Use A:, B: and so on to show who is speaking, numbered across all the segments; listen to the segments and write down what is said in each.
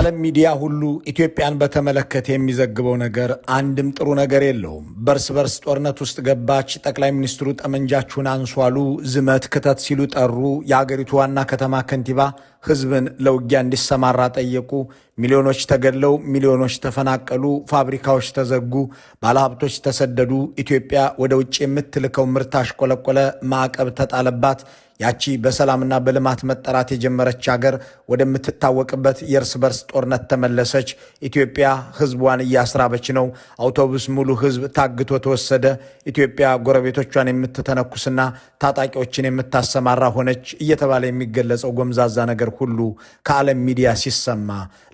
A: የዓለም ሚዲያ ሁሉ ኢትዮጵያን በተመለከተ የሚዘግበው ነገር አንድም ጥሩ ነገር የለውም። በእርስ በርስ ጦርነት ውስጥ ገባች፣ ጠቅላይ ሚኒስትሩ ጠመንጃችሁን አንሱ አሉ፣ ዝመት ክተት ሲሉ ጠሩ፣ የአገሪቱ ዋና ከተማ ከንቲባ ህዝብን ለውጊያ እንዲሰማራ ጠየቁ፣ ሚሊዮኖች ተገድለው ሚሊዮኖች ተፈናቀሉ፣ ፋብሪካዎች ተዘጉ፣ ባለሀብቶች ተሰደዱ፣ ኢትዮጵያ ወደ ውጭ የምትልከው ምርት አሽቆለቆለ፣ ማዕቀብ ተጣለባት። ያቺ በሰላምና በልማት መጠራት የጀመረች ሀገር ወደምትታወቅበት የእርስ በርስ ጦርነት ተመለሰች። ኢትዮጵያ ህዝቧን እያስራበች ነው። አውቶቡስ ሙሉ ህዝብ ታግቶ ተወሰደ። ኢትዮጵያ ጎረቤቶቿን የምትተነኩስና ታጣቂዎችን የምታሰማራ ሆነች እየተባለ የሚገለጸው ጎምዛዛ ነገር ሁሉ ከዓለም ሚዲያ ሲሰማ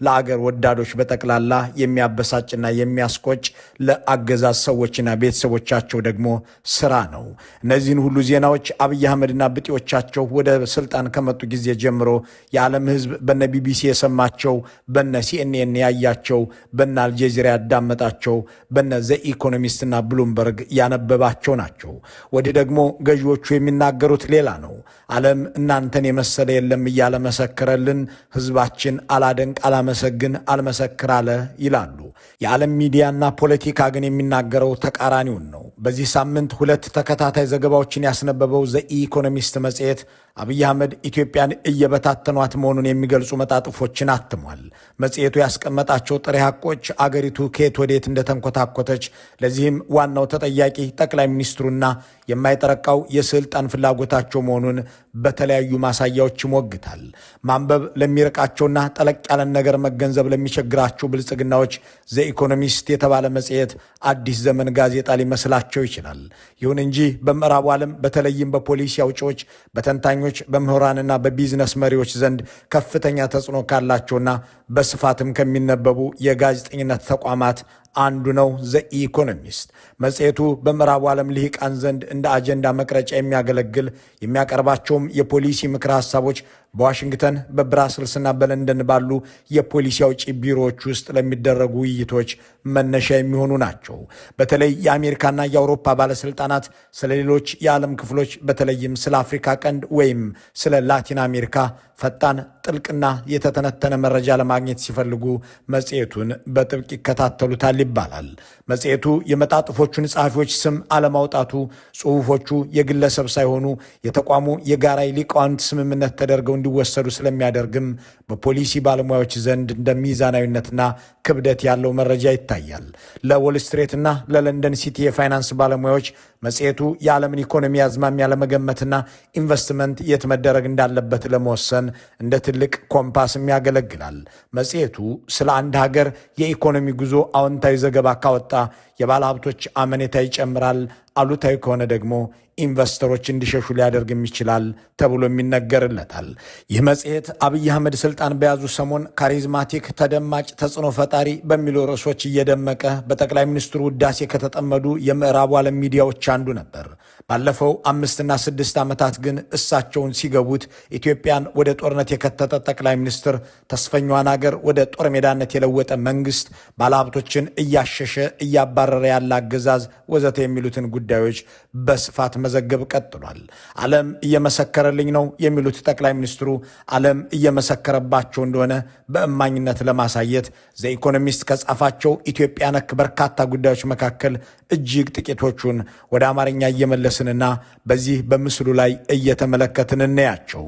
A: ለአገር ወዳዶች በጠቅላላ የሚያበሳጭና የሚያስቆጭ፣ ለአገዛዝ ሰዎችና ቤተሰቦቻቸው ደግሞ ስራ ነው። እነዚህን ሁሉ ዜናዎች አብይ አህመድና ብጤዎቻቸው ወደ ስልጣን ከመጡ ጊዜ ጀምሮ የዓለም ህዝብ በነ ቢቢሲ የሰማቸው፣ በነ ሲኤንኤን ያያቸው፣ በነ አልጀዚራ ያዳመጣቸው፣ በነ ዘ ኢኮኖሚስትና ብሉምበርግ ያነበባቸው ናቸው። ወዲህ ደግሞ ገዢዎቹ የሚናገሩት ሌላ ነው። ዓለም እናንተን የመሰለ የለም እያለ መሰከረልን፣ ህዝባችን አላደንቅ አላመሰግን አልመሰክር አለ ይላሉ። የዓለም ሚዲያና ፖለቲካ ግን የሚናገረው ተቃራኒውን ነው። በዚህ ሳምንት ሁለት ተከታታይ ዘገባዎችን ያስነበበው ዘ ኢኮኖሚስት መጽሔት አብይ አህመድ ኢትዮጵያን እየበታተኗት መሆኑን የሚገልጹ መጣጥፎችን አትሟል። መጽሔቱ ያስቀመጣቸው ጥሬ ሐቆች አገሪቱ ከየት ወዴት እንደተንኮታኮተች፣ ለዚህም ዋናው ተጠያቂ ጠቅላይ ሚኒስትሩና የማይጠረቃው የስልጣን ፍላጎታቸው መሆኑን በተለያዩ ማሳያዎች ይሞግታል። ማንበብ ለሚርቃቸውና ጠለቅ ያለን ነገር መገንዘብ ለሚቸግራቸው ብልጽግናዎች ዘኢኮኖሚስት የተባለ መጽሔት አዲስ ዘመን ጋዜጣ ሊመስላቸው ይችላል። ይሁን እንጂ በምዕራቡ ዓለም በተለይም በፖሊሲ አውጪዎች፣ በተንታኞች፣ በምሁራንና በቢዝነስ መሪዎች ዘንድ ከፍተኛ ተጽዕኖ ካላቸውና በስፋትም ከሚነበቡ የጋዜጠኝነት ተቋማት አንዱ ነው ዘኢኮኖሚስት። መጽሔቱ በምዕራቡ ዓለም ልሂቃን ዘንድ እንደ አጀንዳ መቅረጫ የሚያገለግል፣ የሚያቀርባቸውም የፖሊሲ ምክረ ሀሳቦች በዋሽንግተን፣ በብራስልስና በለንደን ባሉ የፖሊሲ አውጪ ቢሮዎች ውስጥ ለሚደረጉ ውይይቶች መነሻ የሚሆኑ ናቸው። በተለይ የአሜሪካና የአውሮፓ ባለስልጣናት ስለ ሌሎች የዓለም ክፍሎች፣ በተለይም ስለ አፍሪካ ቀንድ ወይም ስለ ላቲን አሜሪካ ፈጣን፣ ጥልቅና የተተነተነ መረጃ ለማግኘት ሲፈልጉ መጽሔቱን በጥብቅ ይከታተሉታል ይባላል። መጽሔቱ የመጣጥፎቹን ጸሐፊዎች ስም አለማውጣቱ ጽሑፎቹ የግለሰብ ሳይሆኑ የተቋሙ የጋራ ሊቃውንት ስምምነት ተደርገው እንዲወሰዱ ስለሚያደርግም በፖሊሲ ባለሙያዎች ዘንድ እንደ ሚዛናዊነትና ክብደት ያለው መረጃ ይታያል። ለዎል ስትሪትና ለለንደን ሲቲ የፋይናንስ ባለሙያዎች መጽሔቱ የዓለምን ኢኮኖሚ አዝማሚያ ለመገመትና ኢንቨስትመንት የት መደረግ እንዳለበት ለመወሰን እንደ ትልቅ ኮምፓስም ያገለግላል። መጽሔቱ ስለ አንድ ሀገር የኢኮኖሚ ጉዞ አዎንታዊ ዘገባ ካወጣ የባለ ሀብቶች አመኔታ ይጨምራል፣ አሉታዊ ከሆነ ደግሞ ኢንቨስተሮች እንዲሸሹ ሊያደርግም ይችላል ተብሎም ይነገርለታል። ይህ መጽሔት አብይ አህመድ ስልጣን በያዙ ሰሞን charismatic፣ ተደማጭ፣ ተጽዕኖ ፈጣሪ በሚሉ ርዕሶች እየደመቀ በጠቅላይ ሚኒስትሩ ውዳሴ ከተጠመዱ የምዕራቡ ዓለም ሚዲያዎች አንዱ ነበር። ባለፈው 5ና 6 ዓመታት ግን እሳቸውን ሲገቡት ኢትዮጵያን ወደ ጦርነት የከተተ ጠቅላይ ሚኒስትር፣ ተስፈኛዋን ሀገር ወደ ጦር ሜዳነት የለወጠ መንግስት፣ ባለሀብቶችን እያሸሸ እያባረረ ያለ አገዛዝ ወዘተ የሚሉትን ጉዳዮች በስፋት መዘገብ ቀጥሏል። ዓለም እየመሰከረልኝ ነው የሚሉት ጠቅላይ ሚኒስትሩ ዓለም እየመሰከረባቸው እንደሆነ በእማኝነት ለማሳየት ዘኢኮኖሚስት ከጻፋቸው ኢትዮጵያ ነክ በርካታ ጉዳዮች መካከል እጅግ ጥቂቶቹን ወደ አማርኛ እየመለስንና በዚህ በምስሉ ላይ እየተመለከትን እናያቸው።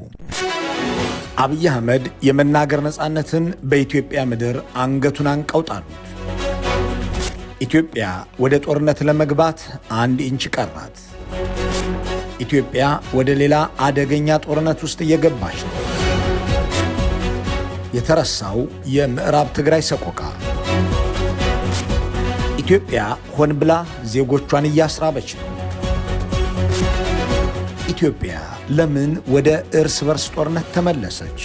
A: አብይ አህመድ የመናገር ነፃነትን በኢትዮጵያ ምድር አንገቱን አንቀው ጣሉት። ኢትዮጵያ ወደ ጦርነት ለመግባት 1 ኢንች ቀራት። ኢትዮጵያ ወደ ሌላ አደገኛ ጦርነት ውስጥ እየገባች ነው። የተረሳው የምዕራብ ትግራይ ሰቆቃ። ኢትዮጵያ ሆን ብላ ዜጎቿን እያስራበች ነው። ኢትዮጵያ ለምን ወደ እርስ በርስ ጦርነት ተመለሰች?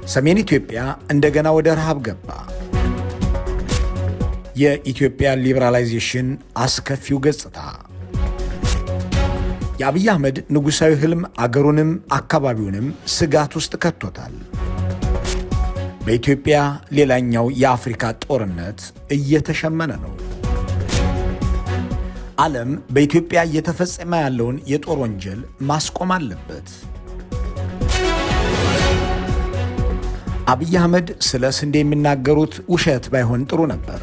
A: ሰሜን ኢትዮጵያ እንደገና ወደ ረሃብ ገባ። የኢትዮጵያ liberalization አስከፊው ገጽታ። የአብይ አህመድ ንጉሣዊ ህልም አገሩንም አካባቢውንም ስጋት ውስጥ ከቶታል። በኢትዮጵያ ሌላኛው የአፍሪካ ጦርነት እየተሸመነ ነው። ዓለም በኢትዮጵያ እየተፈጸመ ያለውን የጦር ወንጀል ማስቆም አለበት። አብይ አህመድ ስለ ስንዴ የሚናገሩት ውሸት ባይሆን ጥሩ ነበር።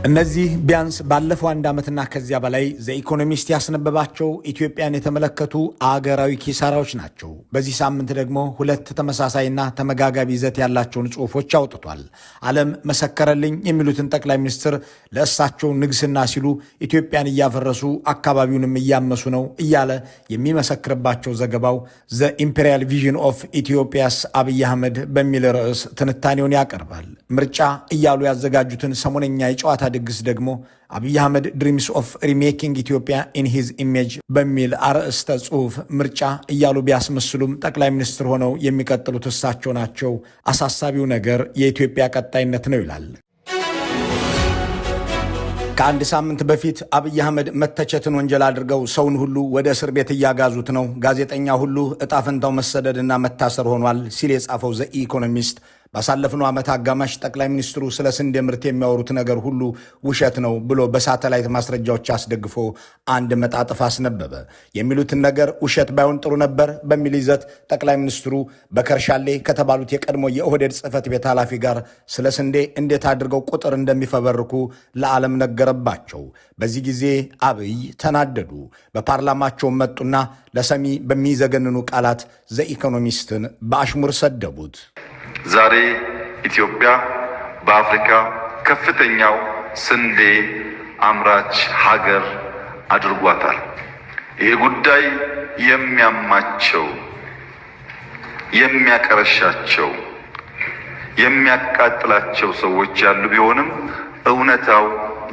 A: እነዚህ ቢያንስ ባለፈው አንድ ዓመትና ከዚያ በላይ ዘ ኢኮኖሚስት ያስነበባቸው ኢትዮጵያን የተመለከቱ አገራዊ ኪሳራዎች ናቸው። በዚህ ሳምንት ደግሞ ሁለት ተመሳሳይና ተመጋጋቢ ይዘት ያላቸውን ጽሑፎች አውጥቷል። ዓለም መሰከረልኝ የሚሉትን ጠቅላይ ሚኒስትር ለእሳቸው ንግስና ሲሉ ኢትዮጵያን እያፈረሱ አካባቢውንም እያመሱ ነው እያለ የሚመሰክርባቸው ዘገባው The Imperial Vision of Ethiopia's Abiy Ahmed በሚል ርዕስ ትንታኔውን ያቀርባል። ምርጫ እያሉ ያዘጋጁትን ሰሞነኛ የጨዋታ ድግስ ደግሞ Abiy Ahmed dreams of remaking Ethiopia in his image በሚል አርዕስተ ጽሑፍ ምርጫ እያሉ ቢያስመስሉም ጠቅላይ ሚኒስትር ሆነው የሚቀጥሉት እሳቸው ናቸው። አሳሳቢው ነገር የኢትዮጵያ ቀጣይነት ነው ይላል። ከአንድ ሳምንት በፊት አብይ አህመድ መተቸትን ወንጀል አድርገው ሰውን ሁሉ ወደ እስር ቤት እያጋዙት ነው፣ ጋዜጠኛ ሁሉ እጣ ፈንታው መሰደድና መታሰር ሆኗል ሲል የጻፈው ዘ ኢኮኖሚስት ባሳለፍነው ዓመት አጋማሽ ጠቅላይ ሚኒስትሩ ስለ ስንዴ ምርት የሚያወሩት ነገር ሁሉ ውሸት ነው ብሎ በሳተላይት ማስረጃዎች አስደግፎ አንድ መጣጥፍ አስነበበ። የሚሉትን ነገር ውሸት ባይሆን ጥሩ ነበር በሚል ይዘት ጠቅላይ ሚኒስትሩ በከርሻሌ ከተባሉት የቀድሞ የኦህዴድ ጽሕፈት ቤት ኃላፊ ጋር ስለ ስንዴ እንዴት አድርገው ቁጥር እንደሚፈበርኩ ለዓለም ነገረባቸው። በዚህ ጊዜ አብይ ተናደዱ። በፓርላማቸው መጡና ለሰሚ በሚዘገንኑ ቃላት ዘ ኢኮኖሚስትን በአሽሙር ሰደቡት።
B: ዛሬ ኢትዮጵያ በአፍሪካ ከፍተኛው ስንዴ አምራች ሀገር አድርጓታል። ይሄ ጉዳይ የሚያማቸው፣ የሚያቀረሻቸው፣ የሚያቃጥላቸው ሰዎች ያሉ ቢሆንም እውነታው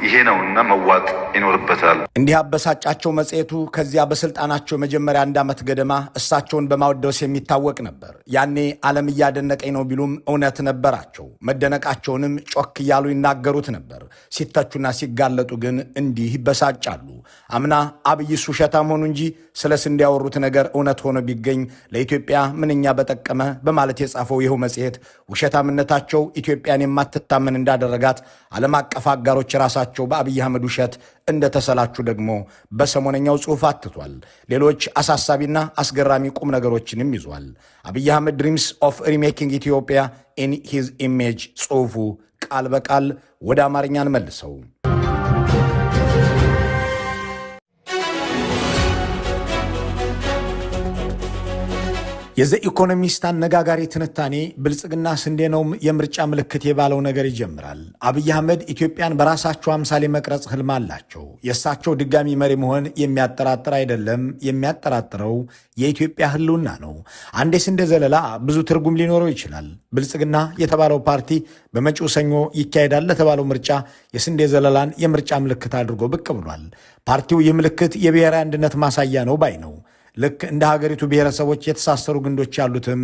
B: ይሄ ነውና መዋጥ ይኖርበታል።
A: እንዲህ አበሳጫቸው መጽሔቱ ከዚያ በስልጣናቸው መጀመሪያ አንድ ዓመት ገደማ እሳቸውን በማወደስ የሚታወቅ ነበር። ያኔ ዓለም እያደነቀኝ ነው ቢሉም እውነት ነበራቸው። መደነቃቸውንም ጮክ እያሉ ይናገሩት ነበር። ሲተቹና ሲጋለጡ ግን እንዲህ ይበሳጫሉ። አምና አብይስ ውሸታም ሆኑ እንጂ ስለ ስንዴ ያወሩት ነገር እውነት ሆኖ ቢገኝ ለኢትዮጵያ ምንኛ በጠቀመ በማለት የጻፈው ይኸው መጽሔት ውሸታምነታቸው ኢትዮጵያን የማትታመን እንዳደረጋት ዓለም አቀፍ አጋሮች ራሳቸው በአብይ አህመድ ውሸት እንደተሰላቹ ደግሞ በሰሞነኛው ጽሑፍ አትቷል። ሌሎች አሳሳቢና አስገራሚ ቁም ነገሮችንም ይዟል። Abiy Ahmed dreams of remaking Ethiopia in his image ጽሑፉ ቃል በቃል ወደ አማርኛ እንመልሰው። የዘ ኢኮኖሚስት አነጋጋሪ ትንታኔ ብልጽግና ስንዴ ነው የምርጫ ምልክት የባለው ነገር ይጀምራል። አብይ አህመድ ኢትዮጵያን በራሳቸው አምሳሌ መቅረጽ ህልም አላቸው። የእሳቸው ድጋሚ መሪ መሆን የሚያጠራጥር አይደለም። የሚያጠራጥረው የኢትዮጵያ ህልውና ነው። አንድ የስንዴ ዘለላ ብዙ ትርጉም ሊኖረው ይችላል። ብልጽግና የተባለው ፓርቲ በመጪው ሰኞ ይካሄዳል ለተባለው ምርጫ የስንዴ ዘለላን የምርጫ ምልክት አድርጎ ብቅ ብሏል። ፓርቲው ይህ ምልክት የብሔራዊ አንድነት ማሳያ ነው ባይ ነው። ልክ እንደ ሀገሪቱ ብሔረሰቦች የተሳሰሩ ግንዶች ያሉትም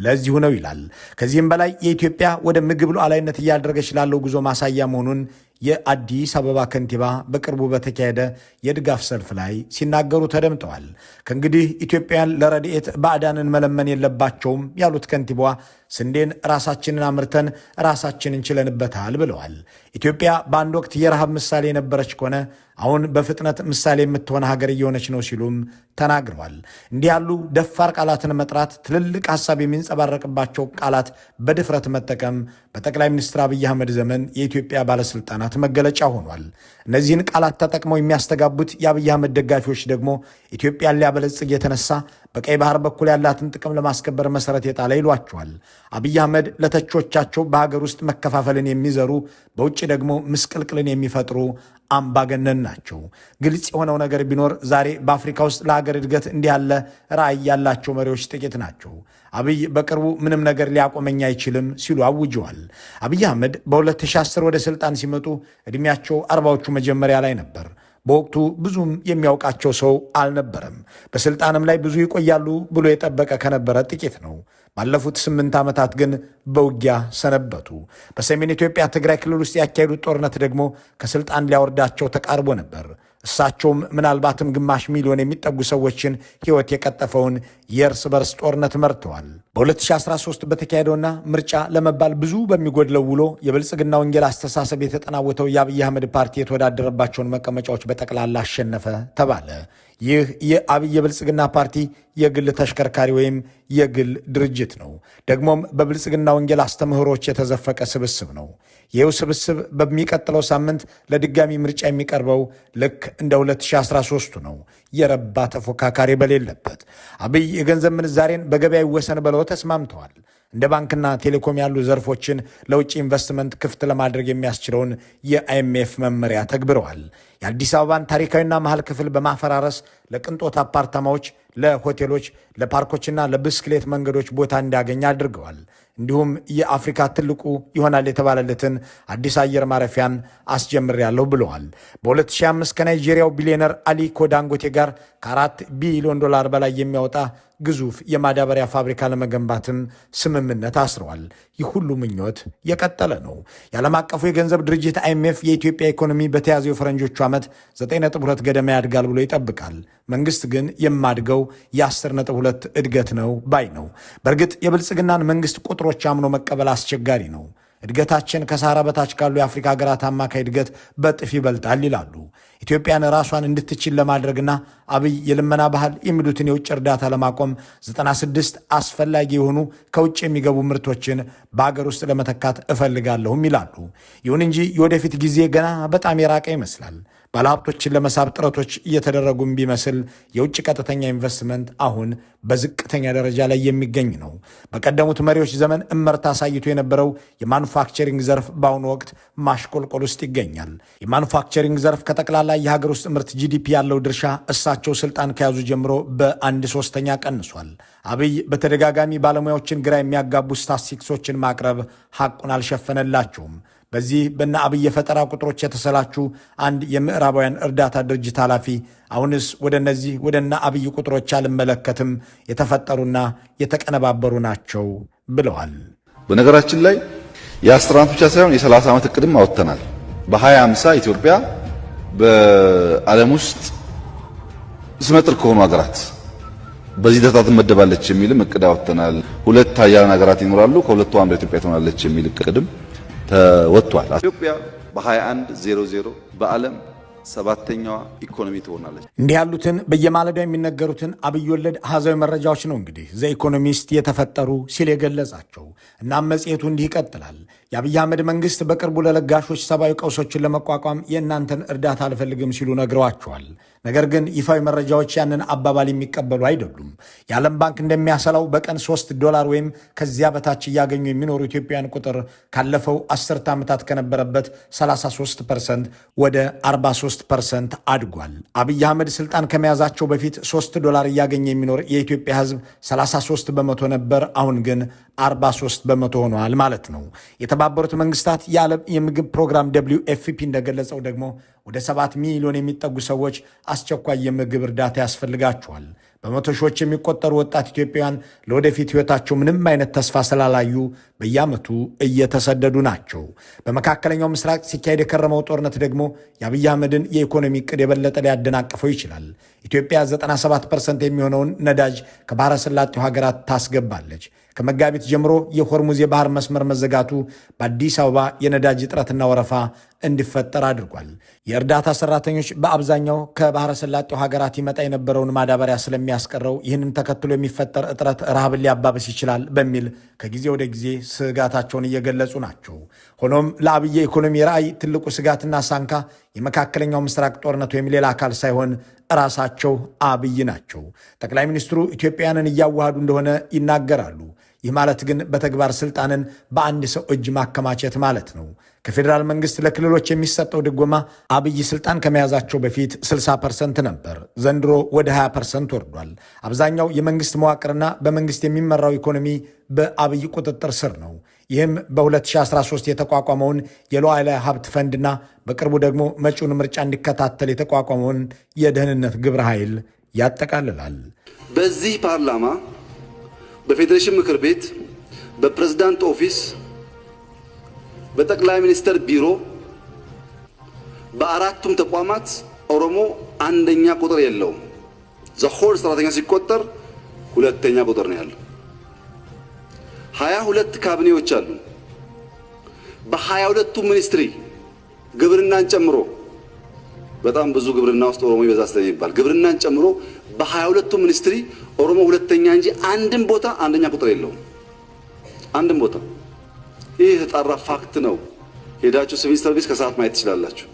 A: ለዚሁ ነው ይላል። ከዚህም በላይ የኢትዮጵያ ወደ ምግብ ሉዓላዊነት እያደረገች ላለው ጉዞ ማሳያ መሆኑን የአዲስ አበባ ከንቲባ በቅርቡ በተካሄደ የድጋፍ ሰልፍ ላይ ሲናገሩ ተደምጠዋል። ከእንግዲህ ኢትዮጵያውያን ለረድኤት ባዕዳንን መለመን የለባቸውም ያሉት ከንቲባዋ ስንዴን ራሳችንን አምርተን ራሳችንን ችለንበታል ብለዋል። ኢትዮጵያ በአንድ ወቅት የረሃብ ምሳሌ የነበረች ከሆነ አሁን በፍጥነት ምሳሌ የምትሆን ሀገር እየሆነች ነው ሲሉም ተናግረዋል። እንዲህ ያሉ ደፋር ቃላትን መጥራት፣ ትልልቅ ሀሳብ የሚንጸባረቅባቸው ቃላት በድፍረት መጠቀም በጠቅላይ ሚኒስትር አብይ አህመድ ዘመን የኢትዮጵያ ባለስልጣናት መገለጫ ሆኗል። እነዚህን ቃላት ተጠቅመው የሚያስተጋቡት የአብይ አህመድ ደጋፊዎች ደግሞ ኢትዮጵያን ሊያበለጽግ የተነሳ በቀይ ባህር በኩል ያላትን ጥቅም ለማስከበር መሰረት የጣለ ይሏቸዋል። አብይ አህመድ ለተቾቻቸው በሀገር ውስጥ መከፋፈልን የሚዘሩ በውጭ ደግሞ ምስቅልቅልን የሚፈጥሩ አምባገነን ናቸው። ግልጽ የሆነው ነገር ቢኖር ዛሬ በአፍሪካ ውስጥ ለሀገር እድገት እንዲህ ያለ ራዕይ ያላቸው መሪዎች ጥቂት ናቸው። አብይ በቅርቡ ምንም ነገር ሊያቆመኝ አይችልም ሲሉ አውጀዋል። አብይ አህመድ በ2010 ወደ ስልጣን ሲመጡ ዕድሜያቸው 40ዎቹ መጀመሪያ ላይ ነበር። በወቅቱ ብዙም የሚያውቃቸው ሰው አልነበረም። በስልጣንም ላይ ብዙ ይቆያሉ ብሎ የጠበቀ ከነበረ ጥቂት ነው። ባለፉት 8 ዓመታት ግን በውጊያ ሰነበቱ። በሰሜን ኢትዮጵያ ትግራይ ክልል ውስጥ ያካሄዱት ጦርነት ደግሞ ከስልጣን ሊያወርዳቸው ተቃርቦ ነበር። እሳቸውም ምናልባትም 0.5 ሚሊዮን የሚጠጉ ሰዎችን ሕይወት የቀጠፈውን የእርስ በርስ ጦርነት መርተዋል። በ2013 በተካሄደውና ምርጫ ለመባል ብዙ በሚጎድለው ውሎ የብልጽግና ወንጌል አስተሳሰብ የተጠናወተው የአብይ አህመድ ፓርቲ የተወዳደረባቸውን መቀመጫዎች በጠቅላላ አሸነፈ ተባለ። ይህ የአብይ የብልጽግና ፓርቲ የግል ተሽከርካሪ ወይም የግል ድርጅት ነው። ደግሞም በብልጽግና ወንጌል አስተምህሮች የተዘፈቀ ስብስብ ነው። ይህው ስብስብ በሚቀጥለው ሳምንት ለድጋሚ ምርጫ የሚቀርበው ልክ እንደ 2013ቱ ነው፣ የረባ ተፎካካሪ በሌለበት። አብይ የገንዘብ ምንዛሬን በገበያ ይወሰን ብለው ተስማምተዋል። እንደ ባንክና ቴሌኮም ያሉ ዘርፎችን ለውጭ ኢንቨስትመንት ክፍት ለማድረግ የሚያስችለውን የአይኤምኤፍ መመሪያ ተግብረዋል። የአዲስ አበባን ታሪካዊና መሃል ክፍል በማፈራረስ ለቅንጦት አፓርታማዎች፣ ለሆቴሎች፣ ለፓርኮችና ለብስክሌት መንገዶች ቦታ እንዲያገኝ አድርገዋል። እንዲሁም የአፍሪካ ትልቁ ይሆናል የተባለለትን አዲስ አየር ማረፊያን አስጀምሬያለሁ ብለዋል። በ2005 ከናይጄሪያው ቢሊዮነር አሊኮ ዳንጎቴ ጋር ከ4 ቢሊዮን ዶላር በላይ የሚያወጣ ግዙፍ የማዳበሪያ ፋብሪካ ለመገንባትም ስምምነት አስረዋል። ይህ ሁሉ ምኞት የቀጠለ ነው። የዓለም አቀፉ የገንዘብ ድርጅት አይኤምኤፍ የኢትዮጵያ ኢኮኖሚ በተያዘው የፈረንጆቹ ዓመት 9.2 ገደማ ያድጋል ብሎ ይጠብቃል። መንግስት ግን የማድገው የ10.2 እድገት ነው ባይ ነው። በእርግጥ የብልጽግናን መንግስት ቁጥሮች አምኖ መቀበል አስቸጋሪ ነው። እድገታችን ከሳህራ በታች ካሉ የአፍሪካ ሀገራት አማካይ እድገት በጥፍ ይበልጣል ይላሉ። ኢትዮጵያን ራሷን እንድትችል ለማድረግና አብይ የልመና ባህል የሚሉትን የውጭ እርዳታ ለማቆም 96 አስፈላጊ የሆኑ ከውጭ የሚገቡ ምርቶችን በሀገር ውስጥ ለመተካት እፈልጋለሁም ይላሉ። ይሁን እንጂ የወደፊት ጊዜ ገና በጣም የራቀ ይመስላል። ባለሀብቶችን ለመሳብ ጥረቶች እየተደረጉም ቢመስል የውጭ ቀጥተኛ ኢንቨስትመንት አሁን በዝቅተኛ ደረጃ ላይ የሚገኝ ነው። በቀደሙት መሪዎች ዘመን እመርታ አሳይቶ የነበረው የማኑፋክቸሪንግ ዘርፍ በአሁኑ ወቅት ማሽቆልቆል ውስጥ ይገኛል። የማኑፋክቸሪንግ ዘርፍ ከጠቅላላ የሀገር ውስጥ ምርት GDP ያለው ድርሻ እሳቸው ስልጣን ከያዙ ጀምሮ በ1/3 ቀንሷል። አብይ በተደጋጋሚ ባለሙያዎችን ግራ የሚያጋቡ ስታቲስቲክሶችን ማቅረብ ሐቁን አልሸፈነላቸውም። በዚህ በነ አብይ የፈጠራ ቁጥሮች የተሰላቹ አንድ የምዕራባውያን እርዳታ ድርጅት ኃላፊ አሁንስ ወደ እነዚህ ወደነ አብይ ቁጥሮች አልመለከትም፣ የተፈጠሩና የተቀነባበሩ ናቸው ብለዋል።
B: በነገራችን ላይ የ10 ዓመት ብቻ ሳይሆን የ30 ዓመት እቅድም አወጥተናል። በ2050 ኢትዮጵያ በዓለም ውስጥ ስመጥር ከሆኑ ሀገራት በዚህ ደረጃ ትመደባለች የሚልም እቅድ አወጥተናል። ሁለት ሀያላን ሀገራት ይኖራሉ፣ ከሁለቱ አንዷ ኢትዮጵያ ትሆናለች የሚል እቅድም ተወጥቷል። ኢትዮጵያ በ2100 በዓለም 7ኛዋ ኢኮኖሚ ትሆናለች።
A: እንዲህ ያሉትን በየማለዳው የሚነገሩትን አብይ ወለድ አሃዛዊ መረጃዎች ነው እንግዲህ ዘ ኢኮኖሚስት የተፈጠሩ ሲል የገለጻቸው። እናም መጽሔቱ እንዲህ ይቀጥላል። የአብይ አህመድ መንግስት በቅርቡ ለለጋሾች ሰብአዊ ቀውሶችን ለመቋቋም የእናንተን እርዳታ አልፈልግም ሲሉ ነግረዋቸዋል። ነገር ግን ይፋዊ መረጃዎች ያንን አባባል የሚቀበሉ አይደሉም። የዓለም ባንክ እንደሚያሰላው በቀን $3 ወይም ከዚያ በታች እያገኙ የሚኖሩ ኢትዮጵያውያን ቁጥር ካለፈው 10 ዓመታት ከነበረበት 33% ወደ 43% አድጓል። አብይ አህመድ ስልጣን ከመያዛቸው በፊት $3 እያገኘ የሚኖር የኢትዮጵያ ሕዝብ 33% ነበር። አሁን ግን 43% ሆኗል ማለት ነው። የተባበሩት መንግስታት የዓለም የምግብ ፕሮግራም WFP እንደገለጸው ደግሞ ወደ 7 ሚሊዮን የሚጠጉ ሰዎች አስቸኳይ የምግብ እርዳታ ያስፈልጋቸዋል። በመቶ ሺዎች የሚቆጠሩ ወጣት ኢትዮጵያውያን ለወደፊት ሕይወታቸው ምንም አይነት ተስፋ ስላላዩ በየዓመቱ እየተሰደዱ ናቸው። በመካከለኛው ምስራቅ ሲካሄድ የከረመው ጦርነት ደግሞ የአብይ አህመድን የኢኮኖሚ ዕቅድ የበለጠ ሊያደናቅፈው ይችላል። ኢትዮጵያ 97% የሚሆነውን ነዳጅ ከባሕረ ሰላጤው ሀገራት ታስገባለች። ከመጋቢት ጀምሮ የሆርሙዝ የባህር መስመር መዘጋቱ በአዲስ አበባ የነዳጅ እጥረትና ወረፋ እንዲፈጠር አድርጓል። የእርዳታ ሰራተኞች በአብዛኛው ከባሕረ ሰላጤው ሀገራት ይመጣ የነበረውን ማዳበሪያ ስለሚያስቀረው ይህንን ተከትሎ የሚፈጠር እጥረት ረሃብን ሊያባብስ ይችላል በሚል ከጊዜ ወደ ጊዜ ስጋታቸውን እየገለጹ ናቸው። ሆኖም ለአብይ የኢኮኖሚ ራዕይ ትልቁ ስጋትና ሳንካ የመካከለኛው ምስራቅ ጦርነት ወይም ሌላ አካል ሳይሆን ራሳቸው አብይ ናቸው። ጠቅላይ ሚኒስትሩ ኢትዮጵያውያንን እያዋሃዱ እንደሆነ ይናገራሉ። ይህ ማለት ግን በተግባር ስልጣንን በአንድ ሰው እጅ ማከማቸት ማለት ነው። ከፌዴራል መንግስት ለክልሎች የሚሰጠው ድጎማ አብይ ስልጣን ከመያዛቸው በፊት 60% ነበር። ዘንድሮ ወደ 20% ወርዷል። አብዛኛው የመንግስት መዋቅርና በመንግስት የሚመራው ኢኮኖሚ በአብይ ቁጥጥር ስር ነው። ይህም በ2013 የተቋቋመውን የሉዓላዊ ሀብት ፈንድና በቅርቡ ደግሞ መጪውን ምርጫ እንዲከታተል የተቋቋመውን የደህንነት ግብረ ኃይል ያጠቃልላል።
C: በዚህ ፓርላማ፣ በፌዴሬሽን ምክር ቤት፣ በፕሬዝዳንት office፣ በጠቅላይ ሚኒስትር ቢሮ፣ በአራቱም ተቋማት ኦሮሞ አንደኛ ቁጥር የለውም። The whole ሰራተኛ ሲቆጠር ሁለተኛ ቁጥር ነው ያለው። 22 ካቢኔዎች አሉ። በ22ቱ ministry ግብርናን ጨምሮ በጣም ብዙ ግብርና ውስጥ ኦሮሞ ይበዛ ስለሚባል ግብርናን ጨምሮ በ22ቱ ministry ኦሮሞ ሁለተኛ እንጂ አንድም ቦታ አንደኛ ቁጥር የለውም። አንድም ቦታ። ይህ የተጣራ fact ነው። ሄዳችሁ ሲቪል ሰርቪስ ከሰዓት ማየት ትችላላችሁ።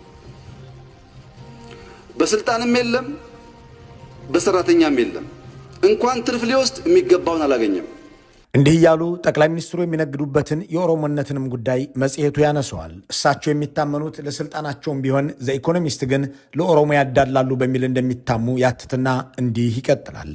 C: በስልጣንም የለም በሰራተኛም የለም። እንኳን ትርፍ ሊወስድ የሚገባውን አላገኘም።
A: እንዲህ እያሉ ጠቅላይ ሚኒስትሩ የሚነግዱበትን የኦሮሞነትንም ጉዳይ መጽሔቱ ያነሰዋል። እሳቸው የሚታመኑት ለስልጣናቸውም ቢሆን ዘ ኢኮኖሚስት ግን ለኦሮሞ ያዳላሉ በሚል እንደሚታሙ ያትትና እንዲህ ይቀጥላል።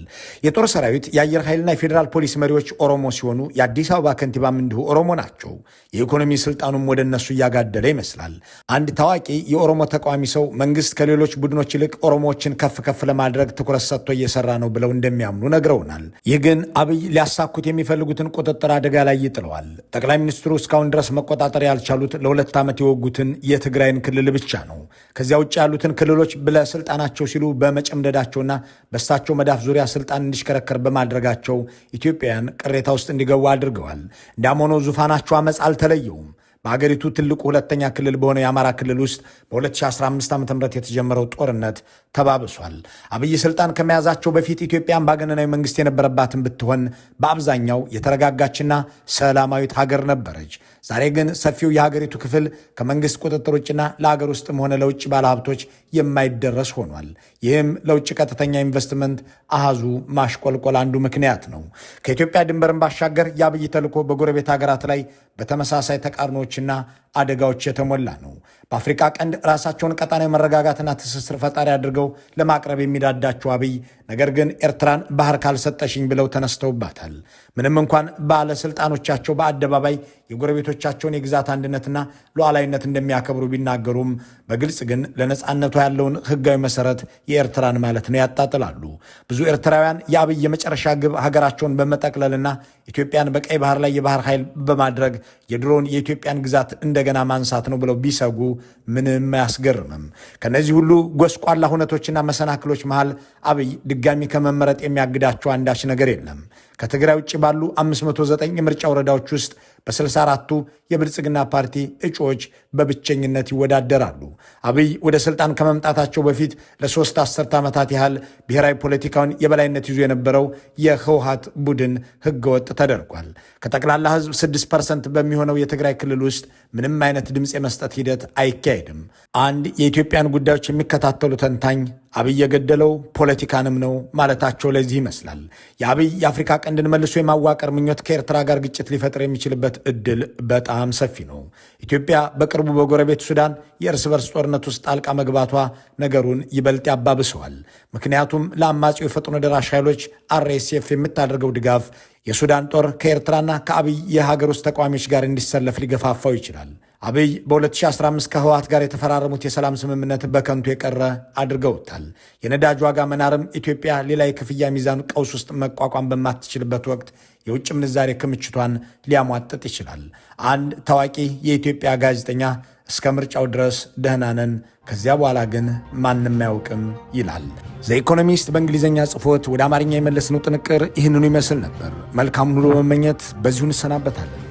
A: የጦር ሰራዊት፣ የአየር ኃይልና የፌዴራል ፖሊስ መሪዎች ኦሮሞ ሲሆኑ የአዲስ አበባ ከንቲባም እንዲሁ ኦሮሞ ናቸው። የኢኮኖሚ ስልጣኑም ወደ እነሱ እያጋደለ ይመስላል። አንድ ታዋቂ የኦሮሞ ተቃዋሚ ሰው መንግስት ከሌሎች ቡድኖች ይልቅ ኦሮሞዎችን ከፍ ከፍ ለማድረግ ትኩረት ሰጥቶ እየሰራ ነው ብለው እንደሚያምኑ ነግረውናል። ይህ ግን አብይ ሊያሳኩት የሚፈልጉ ቁጥጥር አደጋ ላይ ይጥለዋል። ጠቅላይ ሚኒስትሩ እስካሁን ድረስ መቆጣጠር ያልቻሉት ለሁለት ዓመት የወጉትን የትግራይን ክልል ብቻ ነው። ከዚያ ውጭ ያሉትን ክልሎች ለስልጣናቸው ሲሉ በመጨምደዳቸውና በእሳቸው መዳፍ ዙሪያ ስልጣን እንዲሽከረከር በማድረጋቸው ኢትዮጵያውያን ቅሬታ ውስጥ እንዲገቡ አድርገዋል። እንዲያም ሆኖ ዙፋናቸው አመፅ አልተለየውም። በሀገሪቱ ትልቁ ሁለተኛ ክልል በሆነ የአማራ ክልል ውስጥ በ2015 ዓ.ም የተጀመረው ጦርነት ተባብሷል። አብይ ስልጣን ከመያዛቸው በፊት ኢትዮጵያ አምባገነናዊ መንግስት የነበረባትን ብትሆን በአብዛኛው የተረጋጋችና ሰላማዊት ሀገር ነበረች። ዛሬ ግን ሰፊው የሀገሪቱ ክፍል ከመንግስት ቁጥጥር ውጭና ለሀገር ውስጥም ሆነ ለውጭ ባለሀብቶች የማይደረስ ሆኗል። ይህም ለውጭ ቀጥተኛ ኢንቨስትመንት አሃዙ ማሽቆልቆል አንዱ ምክንያት ነው። ከኢትዮጵያ ድንበርን ባሻገር የአብይ ተልዕኮ በጎረቤት ሀገራት ላይ በተመሳሳይ ተቃርኖችና አደጋዎች የተሞላ ነው። በአፍሪካ ቀንድ ራሳቸውን ቀጣናዊ መረጋጋትና ትስስር ፈጣሪ አድርገው ለማቅረብ የሚዳዳቸው አብይ ነገር ግን ኤርትራን ባህር ካልሰጠሽኝ ብለው ተነስተውባታል። ምንም እንኳን ባለስልጣኖቻቸው በአደባባይ የጎረቤቶቻቸውን የግዛት አንድነትና ሉዓላዊነት እንደሚያከብሩ ቢናገሩም በግልጽ ግን ለነጻነቷ ያለውን ሕጋዊ መሰረት የኤርትራን ማለት ነው ያጣጥላሉ። ብዙ ኤርትራውያን የአብይ የመጨረሻ ግብ ሀገራቸውን በመጠቅለልና ኢትዮጵያን በቀይ ባህር ላይ የባህር ኃይል በማድረግ የድሮውን የኢትዮጵያን ግዛት እንደገና ማንሳት ነው ብለው ቢሰጉ ምንም አያስገርምም። ከነዚህ ሁሉ ጎስቋላ ሁነቶችና መሰናክሎች መሃል አብይ ድጋሚ ከመመረጥ የሚያግዳቸው አንዳች ነገር የለም። ከትግራይ ውጭ ባሉ 509 የምርጫ ወረዳዎች ውስጥ በ64ቱ የብልጽግና ፓርቲ እጩዎች በብቸኝነት ይወዳደራሉ። አብይ ወደ ስልጣን ከመምጣታቸው በፊት ለ3 አስርት ዓመታት ያህል ብሔራዊ ፖለቲካውን የበላይነት ይዞ የነበረው የህወሓት ቡድን ህገወጥ ተደርጓል። ከጠቅላላ ህዝብ 6% በሚሆነው የትግራይ ክልል ውስጥ ምንም አይነት ድምፅ የመስጠት ሂደት አይካሄድም። አንድ የኢትዮጵያን ጉዳዮች የሚከታተሉ ተንታኝ አብይ የገደለው ፖለቲካንም ነው ማለታቸው ለዚህ ይመስላል። የአብይ የአፍሪካ ቀንድን መልሶ የማዋቀር ምኞት ከኤርትራ ጋር ግጭት ሊፈጥር የሚችልበት እድል በጣም ሰፊ ነው። ኢትዮጵያ በቅርቡ በጎረቤት ሱዳን የእርስ በርስ ጦርነት ውስጥ ጣልቃ መግባቷ ነገሩን ይበልጥ ያባብሰዋል። ምክንያቱም ለአማጺው የፈጥኖ ደራሽ ኃይሎች RSF የምታደርገው ድጋፍ የሱዳን ጦር ከኤርትራና ከአብይ የሀገር ውስጥ ተቃዋሚዎች ጋር እንዲሰለፍ ሊገፋፋው ይችላል። አብይ በ2015 ከህወሓት ጋር የተፈራረሙት የሰላም ስምምነት በከንቱ የቀረ አድርገውታል። የነዳጅ ዋጋ መናርም ኢትዮጵያ ሌላ የክፍያ ሚዛን ቀውስ ውስጥ መቋቋም በማትችልበት ወቅት የውጭ ምንዛሬ ክምችቷን ሊያሟጥጥ ይችላል። አንድ ታዋቂ የኢትዮጵያ ጋዜጠኛ እስከ ምርጫው ድረስ ደህና ነን፣ ከዚያ በኋላ ግን ማንም አያውቅም ይላል። ዘ ኢኮኖሚስት በእንግሊዝኛ ጽፎት ወደ አማርኛ የመለስነው ጥንቅር ይህንኑ ይመስል ነበር። መልካሙን ሁሉ በመመኘት በዚሁ እንሰናበታለን።